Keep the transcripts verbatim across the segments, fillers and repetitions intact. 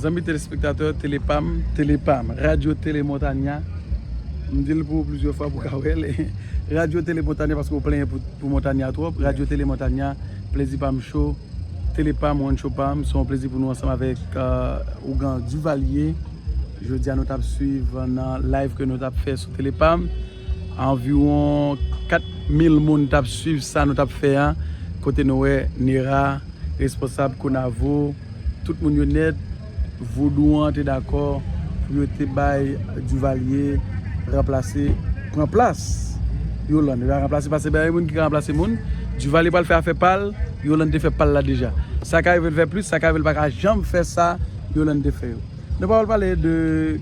Zanmi telespektatè Tele Pam, Tele Pam, Radyo Tele Montanya. M di l pou ou plizyè fwa pou w ka wè l. Radyo Tele Montanya, paske w plenyen pou, pou Montanya twòp. Radyo Tele Montanya, Plezi Pam Show, Tele Pam, One Show Pam. Se yon plezi pou nou ansanm avèk, euh, Ougan Duvalier. Jodi a nou t ap swiv nan live ke nou t ap fè sou Tele Pam. Anviwon kat mil moun t ap swiv sa nou t ap fè a. Kote nou wè Nera, responsab Konavo, tout moun yo nèt, Vodou an te dakò pou yo te bay Duvalier ranplase, pran plas Yolande. Yo pa ranplase, paske bay moun ki ka ranplase moun. Duvalier pral fè afè pa l, Yolande te fè pa l la deja. Sa ka rive l fè plis, sa ka rive l pa ka janm fè sa Yolande te fè yo. Nou pa pral pale de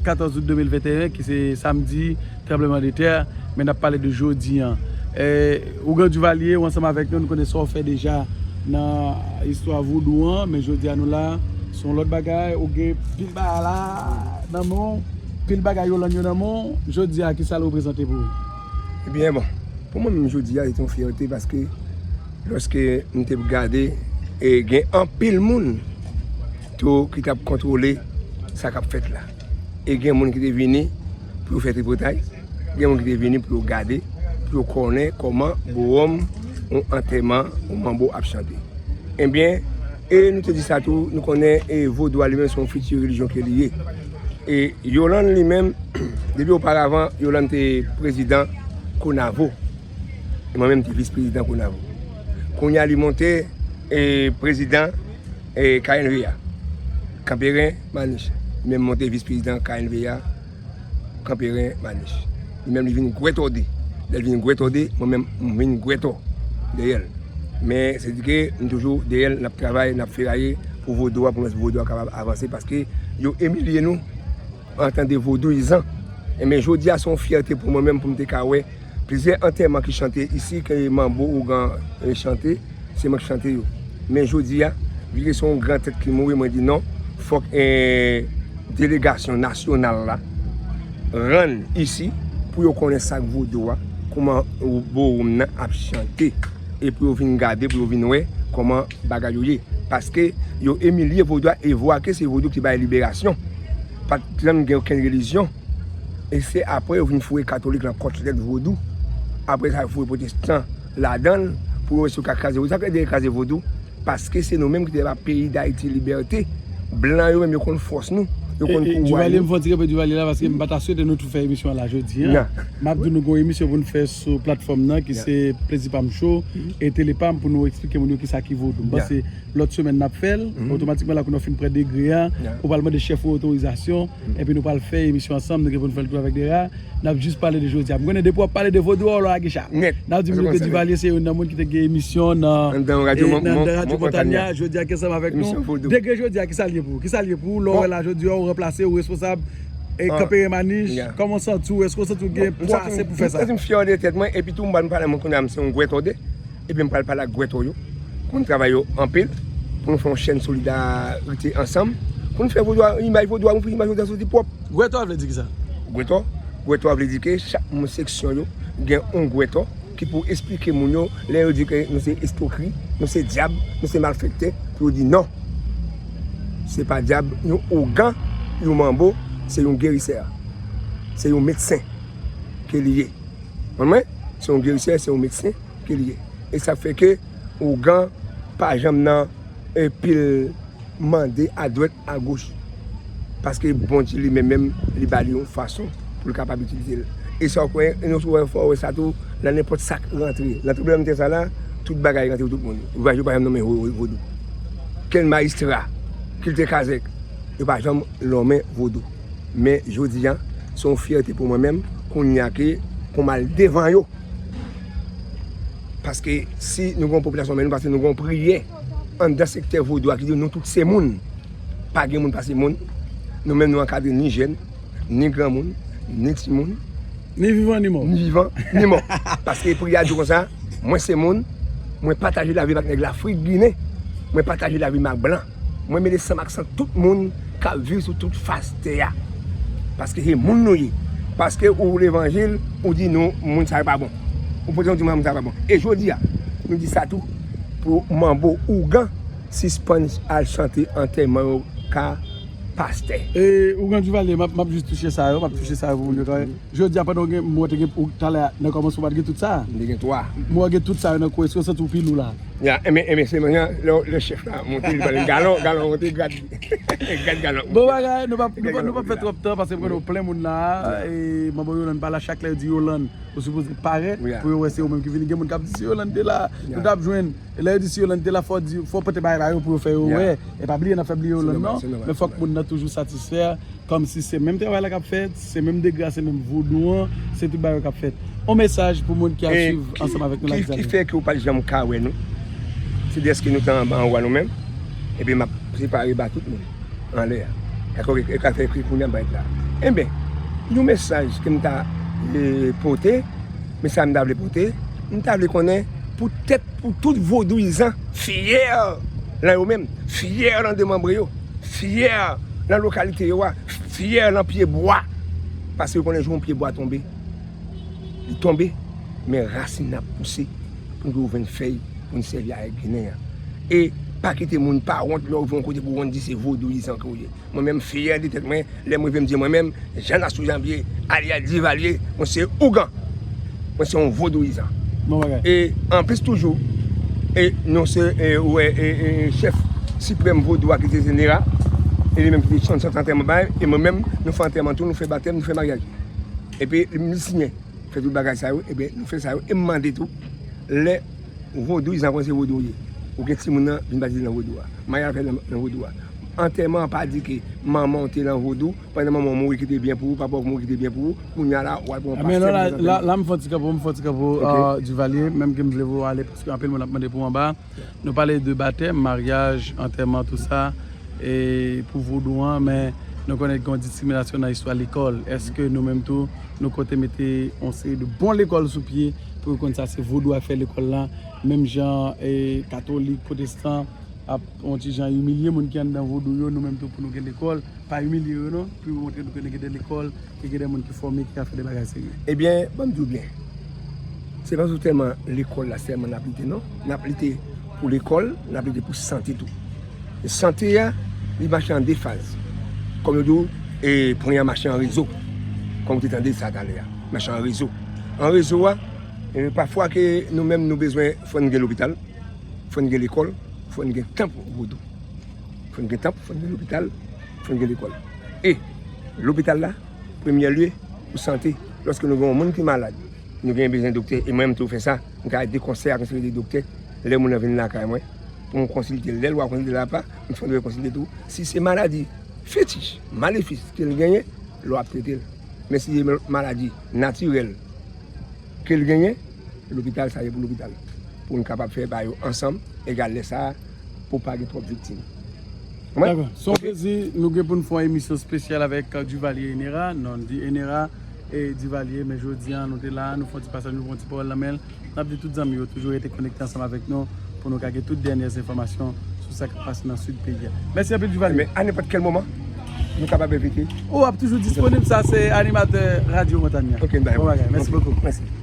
katòz out de mil venteyen, ki se samdi, tranblemanntè, men n ap pale de jodi a. Eh, Ougan Duvalier, ou ansanm avèk nou, nou konnen sa w fè deja nan istwa vodou an, men jodi a nou la, se yon lòt bagay, ou gen pil bagay la nan men w, pil bagay Yolande yo nan men w, jodi a, ki sa l reprezante pou ou? Ebyen, bon, pou mwen menm jodi a, se yon fyète paske lòske m te gade, e gen anpil moun tou ki t ap kontwole sa k ap fèt la. E gen moun ki te vini pou yo fè tripotay, gen moun ki te vini pou yo gade, pou yo konnen kòman bowòm yon antèman, yon manbo ap chante. Ebyen, e nou te di sa tou, nou konnen e vodou a li menm se yon fiti relijyon ke li ye. E Yolande li menm, depi oparavan, Yolande te prezidan Konavo. E mwen menm te vis prezidan Konavo. Kounye a li monte e prezidan e K N V A, Kanperen Manich. Li menm monte vis prezidan K N V A, Kanperen Manich. Li menm li vin gwètòde. Lè l vin gwètòde, mwen menm m vin gwètò dèyè l. Men se di ke m toujou dèyè l, n ap travay, n ap feraye pou vodou a, pou vodou a kapab avanse, paske yo imilye nou antan de vodouyizan. Ebyen, jodi a se yon fyète pou mwen menm pou m te ka wè plizyè antèman ki chante isi, ke manbo ougan e chante, se mwen k chante yo. Men jodi a, vi ke se yon gran tèt ki mouri, mwen di non, fòk e delegasyon nasyonal la rann isi pou yo konnen sa k vodou a, kòman bowòm nan ap chante, e pou yo vin gade, pou yo vin wè kòman bagay yo ye. Paske yo imilye vodou a, e vwa ke se vodou ki bay liberasyon. Pa t janm gen okenn relijyon. E se apre yo vin foure katolik nan kòtlèt vodou. Apre sa, yo foure pwotestan ladan l pou yo wè si yo ka kraze vodou. Sa k rele kraze vodou? Paske se nou menm ki te ba peyi Dayiti libète. Blan yo menm yo konn fòs nou. Yo konn kouraj nou. Duvalier, m fè yon ti kanpe Duvalier la, paske m pa ta swete nou tou fè emisyon an la jodi a. M ap di nou gon emisyon pou n fè sou platfòm nan, ki se Plezi Pam Show e Tele Pam, pou nou eksplike moun yo kisa ki vodou. M panse lòt semèn n ap fè l, otomatikman la kou nou fin pran degre a, ou pral mande chèf ou otorizasyon, epi nou pral fè emisyon ansanm, nou gen pou n fè l tou avèk Dera. N ap jis pale de jodi a. M konnen depi w ap pale de vodou a, w lage cha. Nèt. N ap di moun yo ke Duvalier se youn nan moun ki te gen emisyon nan, nan Radyo Montanya. Jodi a ki ansanm avèk nou. Degre jodi a, kisa l ye pou ou? Kisa l ye pou ou? Lè w wè la jodi a, ou ranplase, ou responsab e Kanperen Manich. Kòman w santi w? Èske w santi w gen pwa ase pou fè sa? M santi m fyè de tèt mwen, epi tou m pral pale moun kounye a, m se yon gwètòde. Ebyen, m pral pale ak gwètò yo pou n travay yo anpil, pou nou fè yon chèn solidarite ansanm, pou n fè vodou a, imaj vodou a, yon imaj vodou a soti pwòp. Gwètò a vle di kisa? Gwètò, gwètò a vle di ke chak moun seksyon yo gen yon gwètò ki pou esplike moun yo, lè yo di ke nou se eskwokri, nou se dyab, nou se malfektè, pou yo di non. Se pa dyab, yon ougan, yon manbo, se yon gerisè. Se yon medsen ke li ye. Konprann mwen? Se yon gerisè, se yon medsen ke li ye. E sa fè ke ougan pa janm nan e pil mande adwèt agoch. Paske Bondye li menm menm, li ba li yon fason pou l kapab itilize l. E sa w kwè, e nou tou wè fò wè sa tou, nan nenpòt sa k rantre. Nan tranblemanntè sa la, tout bagay rantre pou tout moun. Vwayaj yo pa janm nonmen vo-, vodou. Kèl majistra, kilti kazèk, yo pa janm nonmen vodou. Men jodi a, se yon fyète pou mwen menm, kounye a ke pou m al devan yo. Paske si nou gen yon popilasyon, men nou, paske nou gen yon priyè anndan sektè vodou a ki di nou tout se moun. Pa gen moun pase moun. Nou menm nou ankadre ni jèn, ni granmoun, ni timoun. Ni vivan, ni mò. Ni vivan, ni mò. Paske priyè a di konsa, mwen se moun, mwen pataje lavi m ak nèg Lafrik Ginen, mwen pataje lavi m ak blan. Mwen mele san m ak san tout moun k ap viv sou tout fas tè a. Paske se moun nou ye. Paske ou levanjil, ou di nou, moun sa yo pa bon. Ou pote yon di moun sa yo pa bon. E jodi a, nou di sa tou pou manbo ougan sispann al chante antèman yo ka Pastè. E, Ougan Duvalier, m ap, m ap jis touche sa yo, m ap touche sa yo pou moun yo kanmenm. Jodi a, pandan w gen, mwen te gen, ou, talè a, nan kòmansman, w pa t gen tout sa. M te gen twa. Mwen gen tout sa yo nan kou, èske w santi w pi lou la? Ya, enben, enben, se mwen, lè, lè chèf la monte, li pale galon, galon monte, gad, gad galon. Bon bagay, nou p ap, nou p ap, nou p ap fè twòp tan, paske m konnen w plen moun la, e, manbo Yolande pa la, chak lè yo di Yolande, ou sipoze parèt, pou yo wè se ou menm ki vini. Gen moun k ap di, "Si Yolande te la, nou t ap jwenn." E lè yo di, "Si Yolande te la," fò w di, fò w pote bagay ba yo pou yo fè yo wè. E pa bliye, n ap fè bliye Yolande, non. Men fòk moun nan toujou satisfè, kòmsi se menm travay la k ap fèt, se menm degra, se menm vodou an, se tout bagay yo k ap fèt. On mesaj pou moun ki ap swiv ansanm avèk nou la. Ki fè ke w pa t janm ka wè nou? Se dèske nou te anba anwa nou menm, epi m ap separe ba tout moun anlè a. Dakò, e ka fè ekri kounye a m pa t la. Enben, yon mesaj ke m ta, e, pote, mesaj m ta vle pote, m ta vle konnen poutèt pou tout vodouyizan fyè nan yo menm, fyè nan demanbre yo, fyè nan lokalite yo a, fyè nan pye bwa. Paske yo konnen jou yon pye bwa tonbe, li tonbe, men rasin nan ap pouse pou nou jwenn fèy pou nou sèvi avèk grennen an. E pa kite moun pa wont lè w rive yon kote pou wont di se vodouyizan ke w ye. Mwen menm fyè de tèt mwen, lè m rive m di mwen menm, Jean Nastou Janvier, alyas Duvalier, mwen se ougan. Mwen se yon vodouyizan. Bon bagay. E anplis toujou, e nou se, e, ou wè, e, e, chèf siprèm vodou a ki se Nera, e li menm ki te chann chante antèman bay, e mwen menm, nou fè antèman tou, nou fè batèm, nou fè maryaj. Epi li siyen, fè tout bagay sa yo, ebyen, nou fè sa yo, e m mande tou, lè vodouyizan konn se vodou w ye, ou gen timoun nan vin batize nan vodou a, maryaj fèt nan, nan vodou a. Antèman an pa di ke manman w te nan vodou, pandan manman w mouri ki te byen pou ou, papa w mouri ki te byen pou ou, kounye a la, w al pran yon pastè. Men non, la, la, la, m fè yon ti kanpo, m fè yon ti kanpo, euh, Duvalier, menm ke m vle voye w ale, paske anpil moun ap mande pou w anba. Nou pale de batèm, maryaj, antèman, tou sa, e pou vodou an, men nou konnen gen yon diskriminasyon nan istwa lekòl. Èske nou menm tou, nou konte mete yon seri de bon lekòl sou pye pou yo konn sa se vodou a fè lekòl la, menm jan, e, katolik, pwotestan, ap yon ti jan imilye moun ki anndan vodou yo, nou menm tou pou nou gen lekòl, pa imilye yo non, pou yo montre nou ke nou gen de lekòl, ke gen de moun ki fòme, ki ka fè de bagay serye. Ebyen, ban m di w byen, se pa sou tèlman lekòl la sèlman n ap lite non, n ap lite pou lekòl, n ap lite pou sante tou. E sante a, li mache an de faz. Kòm yo di w, e, pwen an mache an rezo. Kòm w te tande sa talè a, mache an rezo. An rezo a, e, pafwa ke nou menm nou bezwen, fò n gen lopital, fò n gen lekòl, fò n gen tanp vodou. Fò n gen tanp, fò n gen lopital, fò n gen lekòl. E lopital la, premye lye pou sante. Lòske nou gen yon moun ki malad, nou gen bezwen doktè, e mwen menm tou fè sa, m ka de konsèy ak yon seri de doktè, lè moun nan vin lakay mwen, pou m konsilte l. Lè l wè w ap konsilte l apa, m fè w konsilte tou. Si se maladi fetich, malefis ke l genyen, lè w ap trete l. Men si se maladi natirèl, ke l genyen, lopital sa ye pou lopital. Pou n kapab fè bagay yo ansanm, egal lè sa a, pou pa gen twòp viktim. Dakò. Se yon plezi, nou gen pou n fè yon emisyon espesyal avèk, euh, Duvalier Enera, non, di Enera e Duvalier, men jodi a, nou te la, nou fè yon ti pasaj, nou pran yon ti pawòl nan men l. N ap di tout zanmi yo, toujou rete konekte ansanm avèk nou, pou nou ka gen tout dènyè enfòmasyon sou sa k ap pase nan sid peyi a. Mèsi anpil, Duvalier. Men, a nenpòt kèl moman, nou kapab envite. Ou ap toujou disponib, sa se animatè Radyo Montagna. Ok, bye. Bon bagay, mèsi bokou. Mèsi.